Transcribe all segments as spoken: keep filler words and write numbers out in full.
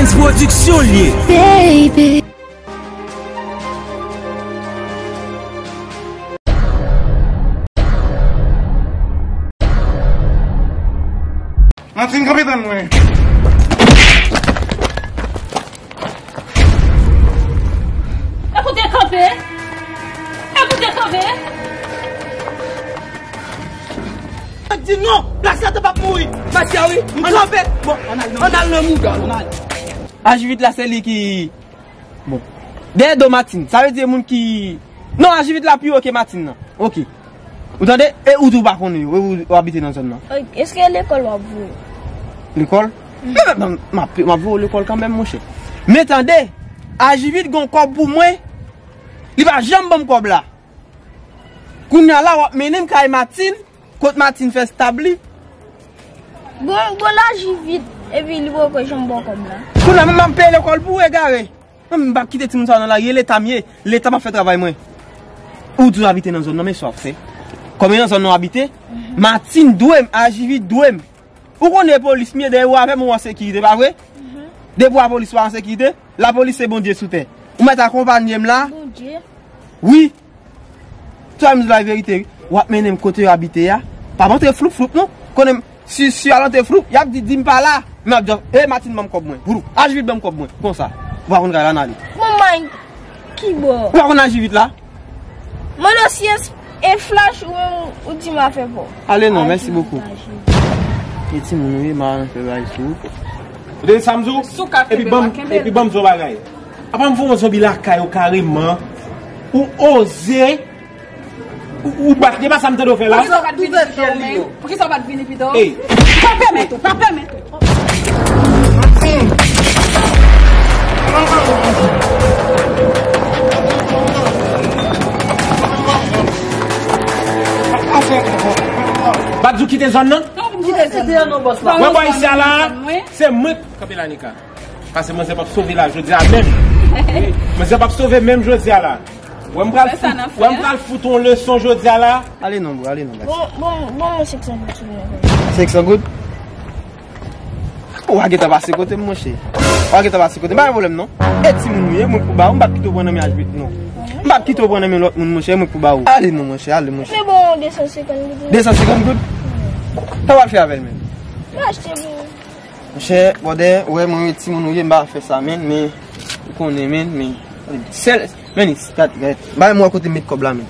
Pwodiksyon l ye. Baby. Martine, kanpe tann mwen. Ekoute, kanpe. Ekoute, kanpe. Di non, plas la te p ap mouri. Matia, wi. M kanpe. Bon, ann al nan mouda, ann al. Ajivit la, se li ki Bon. Dèyè do Martine. Sa vle di moun ki. Non, Ajivit la pi wo ke Martine nan. Ok. Ou tande? E ou tou pa konnen yo. E ou, ou abite nan zòn nan. Èske lekòl w ap voye? Lekòl? Men, men, men, m ap, m ap voye lekòl kanmenm, monchè. Men tande, Ajivit gon kòb pou mwen. Li pa janm ban m kòb la. Kounye a la, w ap mennen m kay Martine. Kot Martine fè stab li. Bon, bon, laji vit, epi li poko janm ba w kòb la. Kounye a, m ap peye lekòl pou ou, egare. Non, m p ap kite timoun sa yo nan lari, e Leta m ye. Leta p ap fè travay mwen. Ou tou abite nan zòn nan, men sa w ap fè. Kòm e nan zòn nan w abite, Martine dwe m, Ajivit dwe m. Ou konnen polis m ye, dèyè ou avè m ou an sekirite, pa vre? Depi w a polis ou an sekirite, lapolis se Bondye sou tè. Ou mèt akonpanye m la. Bondye? Wi. Twa m di la verite, wi. W ap mennen m kote yo abite a. Pa p antre floup floup, non. Konnen m, si, si y al antre floup, y ap di, di m pa la. Men ap di, e, Martine ban m kòb mwen. Boulou, Ajivit ban m kòb mwen. Konsa. Ou pa konn kay la, n ale. Bon, Mike, ki bò? Ou pa konn Ajivit la? Mwen nan syès e flash ou menm ou di m afè pa w. Ale non, mèsi bokou. Ajivit. E timoun ou ye, m a fè bagay sou ou. Ou tande sa m di w? Epi ban m, epi ban m di w bagay. Apa m voye yon zonbi lakay ou kareman. Ou oze. Ou, ou bat li, e pa sa m tande w fè la. Poukisa w pa t vini pita w menm? Poukisa w pa t vini pita w? Ey. Pa pèmèt ou, pa pèmèt ou. Bat di w kite zòn nan? Wè bò isi a la, se mwen k kanpe la, Nika. Paske manzè p ap sove la jodi a menm. Manzè p ap sove menm jodi a la. Wè m pral fout, wè m pral fout yon leson jodi a la. Ale non, bro, ale non, guys. Bon, bon, bon, mwen senk san goud sou mwen. Senk san goud? Ou a gentan pase kote m, monchè. Ou a gentan pase kote m. Pa gen pwoblèm, non. E timoun ou ye, mwen k pou ba ou, m p ap kite w pran nan men Ajivit, non. M p ap kite w pran nan men lòt moun, monchè, mwen k pou ba ou. Ale non, monchè, ale, monchè. Men bon, de san senkant goud. De san senkant goud? Sa w ap fè avè l menm? M achte pou Monchè, brother, ou wè mwen timoun ou ye, m pa fè sa, men, men, ou konnen, men, men, sèl, men, gad, gad, bay mwen kote m met kòb la, men.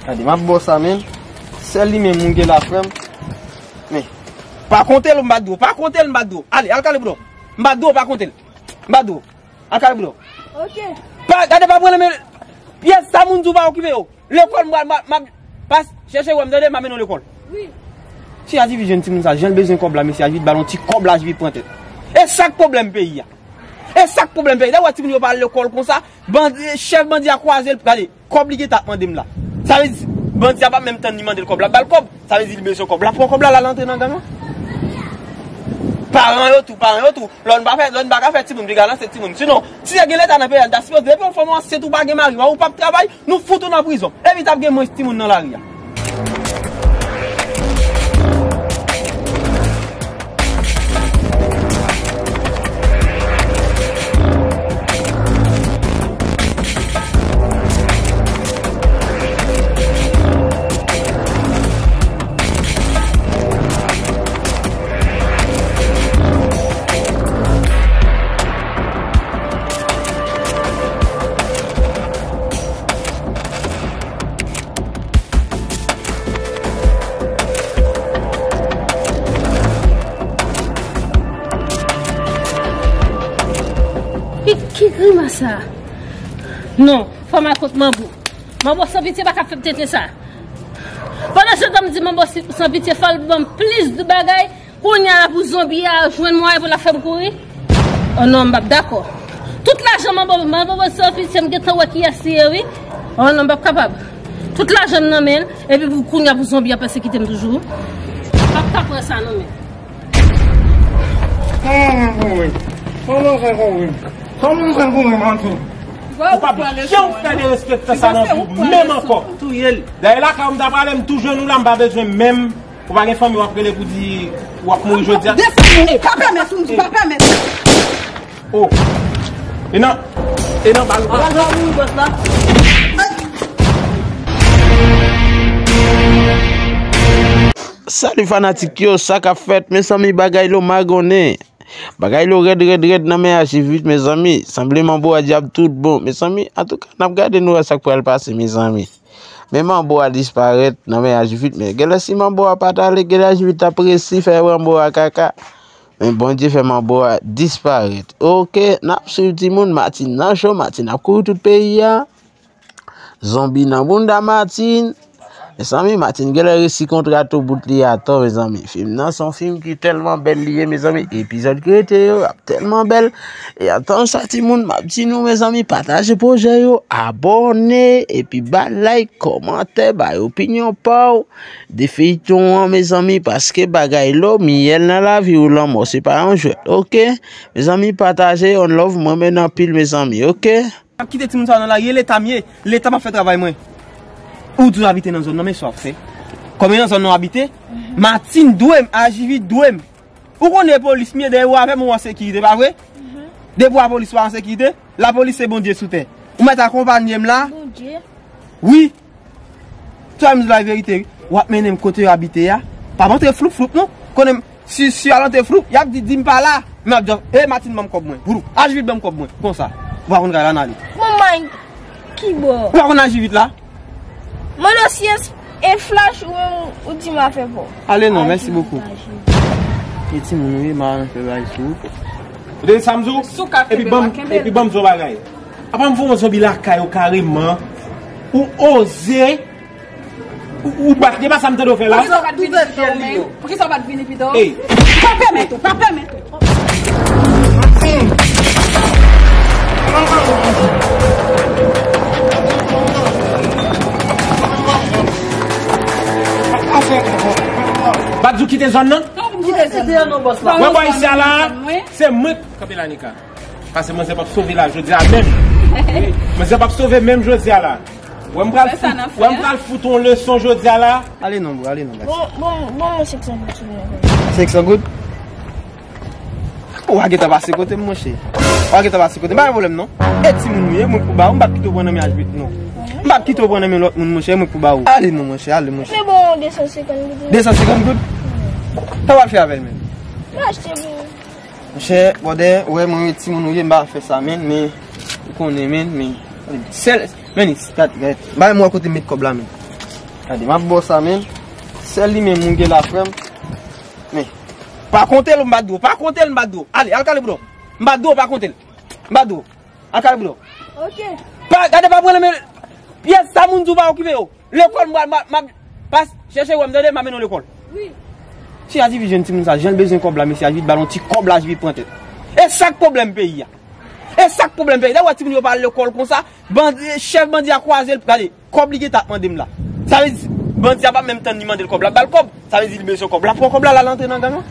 Gade, m ap ba w sa, men, sèl li menm ou gen la, frè m, men, pa konte l, m pa di w, pa konte l, m pa di w, ale, al kale bouda w, m pa di w, pa konte l, m pa di w. Al kale bouda w. Ok. Pa, gade, pa pran nan men pyès sa moun di w pa okipe yo. Lekòl, m pral, m ap, m ap, pas, chèche wè m, tande, m ap mennen w lekòl. Wi. Si Ajivit jwenn timoun sa, jan l bezwen kòb la, mesye, Ajivit ba l yon ti kòb la, Ajivit pran tèt. E sa k pwoblèm peyi a. E sa k pwoblèm peyi a. Dayè, wè timoun yo pa al lekòl konsa, bandi, chèf bandi a kwaze l, gade, kòb li gentan ap mande m la. Sa vle di, bandi a p ap menm tann li mande l kòb, l ap ba l kòb. Sa vle di li bezwen kòb. L ap pran kòb la, l al antre nan gang lan. Paran yo tou, paran yo tou. Lè w pa fè, lè w pa ka fè timoun, piga lanse timoun. Sinon, si te gen Leta nan peyi a, li ta sipoze, depi yon fanm ansent ou pa gen mari, ou p ap travay, nou fout ou nan prizon. Epi t ap gen mwens timoun nan lari a. Ki, ki grimas sa? Non, fò m al kot Manbo. Manbo Sanpitye pa ka fè m tenten sa. Pandan se tan m di Manbo Sanpitye fò l ban m plis de bagay, kounye a la pou zonbi a jwenn mwayen pou l ap fè m kouri. Oh non, m p ap dakò. Tout lajan Manbo, Manbo Sanpitye, m gentan wè kiyès li ye, wi. Oh non, m p ap kapab. Tout lajan m nan men l, epi pou kounye a pou zonbi a pèsekite m toujou. M p ap ka pran sa non, men. Kòman w fè kouri? Kòman w fè kouri? Kòman w fè kouri, Manti? Ou p ap janm fè derespektan sa nan vi w menm ankò. Dayè lakay ou m ta prale, m tou jwenn ou la, m pa bezwen menm. Ou pa gen fanmi w ap rele pou di w ap mouri jodi a? Desann, pa pèmèt, ou di pa pèmèt. Oh. E nan, e nan bal. Bal sa mouri bòs la. Salut fanatik yo, sa k ap fèt? Mezanmi, bagay lo magonnen. Bagay lo rèd, rèd, rèd nan men Ajivit, mezanmi. Sanble Manbo a djab tout bon. Mezanmi, antouka, n ap gade nou wè sa k pral pase, mezanmi. Men Manbo a disparèt nan men Ajivit, men genlè si Manbo a pa t ale, genlè Ajivit t ap resi fè Manbo a kaka. Men Bondye fè Manbo a disparèt. Oke, n ap swiv timoun, Martine nan cho, Martine ap kouri tout peyi a. Zonbi nan bounda Martine. Mezanmi, Martine genlè resi kontrate bout li atò, mezanmi. Fim nan se yon fim ki tèlman bèl li ye, mezanmi. Epizòd ki rete yo ap tèlman bèl. E antan sa, timoun, m ap di nou, mezanmi, pataje pwojè yo, abòne, epi ba like, kòmantè, bay opinyon pa w de feyton an, mezanmi, paske bagay lo, miyèl nan lavi ou lanmò, se pa yon jwèt, oke? Mezanmi, pataje, yon love, mwen renmen n anpil, mezanmi, oke? M ap kite timoun sa yo nan lari, e leta m ye, leta m ap fè travay mwen. Ou toujou abite nan zòn nan, men sa w ap fè. Kòm e nan zòn nan w abite, Martine dwe m, Ajivit dwe m. Ou konnen polis m ye, dèyè ou avè m ou an sekirite, pa vre? Depi w a polis ou pa an sekirite, lapolis se Bondye sou tè. Ou mèt akonpanye m la. Bondye? Wi. Sa m di la verite, wi. W ap mennen m kote yo abite a. Pa antre floup floup non. Konnen m, si, si al antre floup, y ap di, di m pa la. Men ap di, e Martine ban m kòb mwen. Boulou, Ajivit ban m kòb mwen. Konsa. Ou pa konn kay la n ale. Manman, ki bò? Ou pa konn Ajivit la? Mwen nan syès e flash ou menm ou di m afè pa w. Ale non, mèsi bokou. E timoun ou ye, m a fè bagay sou ou. Ou tande sa m di w? Epi ban m, epi ban m di w bagay. Apa m voye yon zonbi lakay ou kareman. Ou oze. Ou, ou bat li, e pa sa m tande w fè la. Poukisa w pa t vini pita w menm? Poukisa w pa t vini pita w? Ey. Pa pèmèt ou, pa pèmèt ou. Bat di w kite zòn nan? Kite zòn nan. Wè bò isi a la, se mwen k kanpe la Nika. Paske manzè p ap sove la jodi a menm. Manzè p ap sove menm jodi a la. Wè m pral fout, wè m pral fout yon leson jodi a la. Ale non, bro, ale non, guys. Bon, bon, bon, mwen senk san goud sou mwen. Senk san goud? Ou pa gentan pase kote m, monchè. Ou pa gentan pase kote m. Pa gen pwoblèm, non. E timoun ou ye, mwen k pou ba ou, m p ap kite w pran nan men Ajivit, non. M p ap kite w pran nan men lòt moun, monchè, mwen k pou ba ou. Ale non, monchè, ale, monchè. Mwen bon de san senkant goud. De san senkant goud? Sa w ap fè avè l menm? Mwen achte pou Monchè, bwòdè, ou wè mwen wè timoun ou ye, m pa fè sa, menn, men, ou konnen, menn, men, sèl, menn, gad, gad, bay mwen kote m met kòb la, menn. Gade, m ap ba w sa, menn. Sèl li menm ou gen la, frè m. Men, pa konte l, m pa di w, pa konte l, m pa di w. Ale, al kale bouda w. M pa di w, pa konte l. M pa di w. Al kale bouda w. Ok. Pa, gade, pa pran nan men pyès sa moun di w pa okipe yo. Lekòl, m pral, m ap, m ap, pas, chèche wè m, tande, m ap mennen w lekòl. Wi. Si Ajivit jwenn timoun sa, jan l bezwen kòb la, mesye, Ajivit ba l yon ti kòb la, Ajivit pran tèt. E sa k pwoblèm peyi a. E sa k pwoblèm peyi a. Lè w wè timoun yo pa al lekòl konsa, bandi, chèf bandi a kwaze l, gade, kòb li gentan ap mande m la. Sa vle di, bandi a p ap menm tann li mande l kòb la, l ap ba l kòb. Sa vle di li bezwen kòb. L ap pran kòb la, l al antre nan gang lan.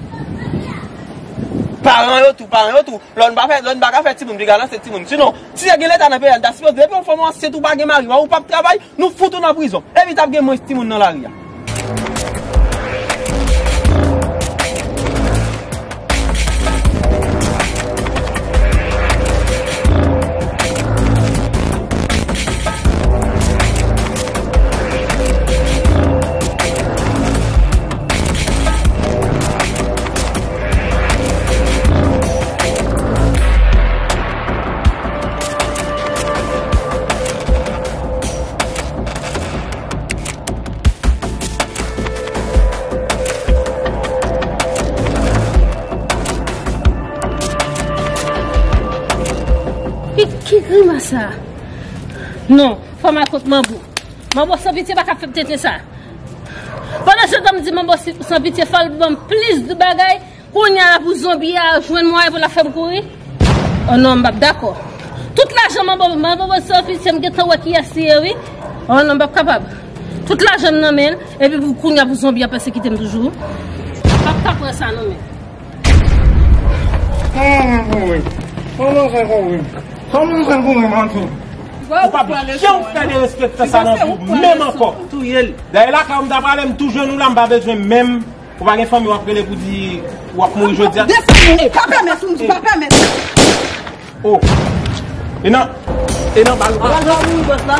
Paran yo tou, paran yo tou. Lè w pa fè, lè w pa ka fè timoun, piga lanse timoun. Sinon, si te gen leta nan peyi a, l ta sipoze, depi yon fanm ansent ou pa gen mari, ou p ap travay, nou fout ou nan prizon. Epi t ap gen mwens timoun nan lari a. Ki, ki grimas sa? Non, fò m al kot Manbo. Manbo san pitye pa ka fè m tenten sa. Pandan se tan m di Manbo si, san pitye, fò l ban m plis de bagay. Kounye a la pou zonbi a jwenn mwayen pou l ap fè m kouri. Oh non, m p ap dakò. Tout lajan Manbo, Manbo san pitye, m gentan wè kiyès li ye, wi. Oh non, m p ap kapab. Tout lajan m nan men l, epi pou kounye a pou zonbi a pèsekite m toujou. M p ap ka pran sa non, men. Kòman mwen kouri? Kòman mwen kouri? Kòman mwen kouri, manti? Ou p ap janm fè derespektan sa nan vi w, menm ankò. Dayè lakay ou m ta prale, m tou jwenn ou la, m pa bezwen menm. Ou pa gen fanmi w ap rele pou di w ap mouri jodi a? Desann, pa pèmèt, ou m di, pa pèmèt. Oh. E nan, e nan bal. Bal pa mouri bòs la.